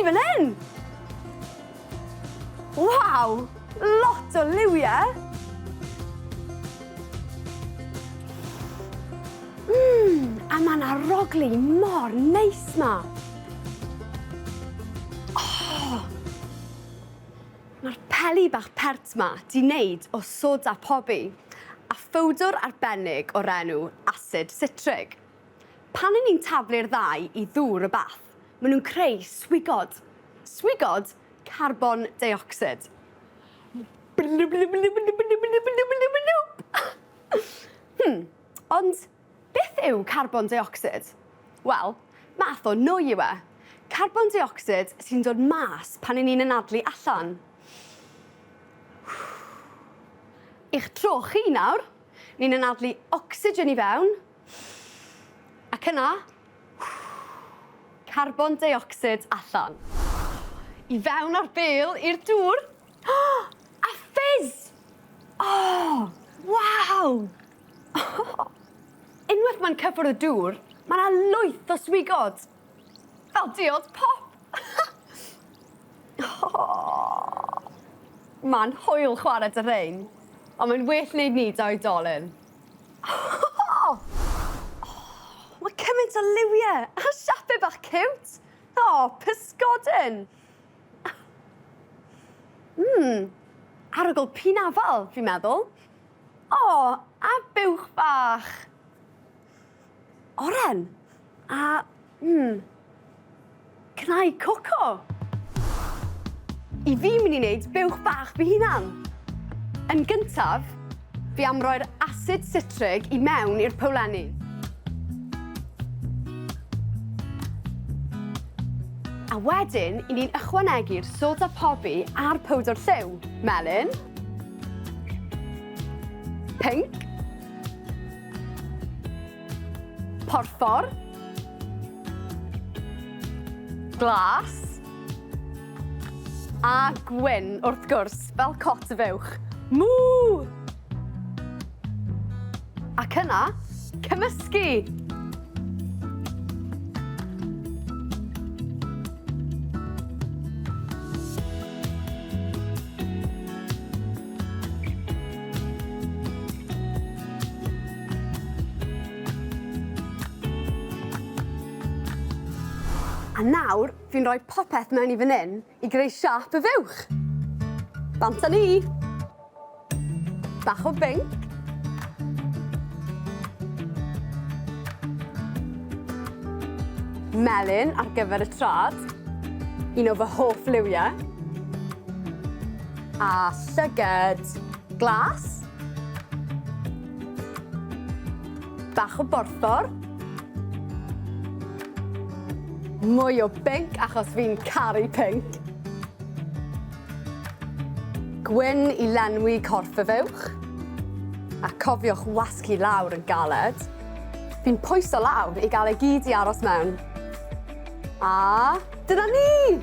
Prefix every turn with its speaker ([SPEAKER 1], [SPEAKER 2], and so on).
[SPEAKER 1] sy fan hyn? Waw! Lot o liwiau! Mmm, a mae 'na rogli mor neis 'ma. Oh! Mae'r peli bach pert 'ma 'di neud o soda pobi a phowdwr arbennig o'r enw asid sitrig. Pan 'yn ni'n taflu'r ddau i ddŵr y bath, maen nhw'n creu swigod. Swigod carbon deuocsid. Hmm, ond beth yw carbon deuocsid? Wel, math o nwy yw e. Carbon deuocsid sy'n dod mas pan 'yn ni'n anadlu allan. I'ch tro chi nawr, ni'n anadlu ocsigen i fewn, ac yna, carbon deuocsid allan. I fewn â'r bêl i'r dŵr. A ffizz! O! Waw! Unwaith mae'n cyffwrdd y dŵr, mae 'na lwyth o swigod. Fel diod pop! Mae'n hwyl chwarae 'da rhein, ond mae'n well wneud 'ny 'da oedolyn. Mae cymaint o liwie a siape bach ciwt. O, pysgodyn! Mmm, arogl pinafal, fi'n meddwl. O, a buwch bach. Oren. A, mmm, cnau coco. I fi mynd i wneud buwch bach fy hunan. Yn gyntaf, fi am roi'r asid sitrig i mewn i'r powlenni. A wedyn, i ni'n ychwanegu'r soda pobi a'r powdwr lliw. Melyn. Pinc. Porffor. Glas. A gwyn, wrth gwrs, fel cot y fuwch. Mŵ! Ac yna, cymysgu! A nawr, fi'n rhoi popeth mewn i fan 'yn i greu siâp y fuwch. Bant â ni! Bach o binc. Melyn ar gyfer y trad. Un o fy hoff liwiau. A llyged glas. Bach o borffor. Mwy o binc achos fi'n caru pinc. Gwyn i lenwi corff y fuwch. A cofiwch wasgu lawr yn galed. Fi'n pwyso lawr i gael e gyd i aros mewn. A dyna ni!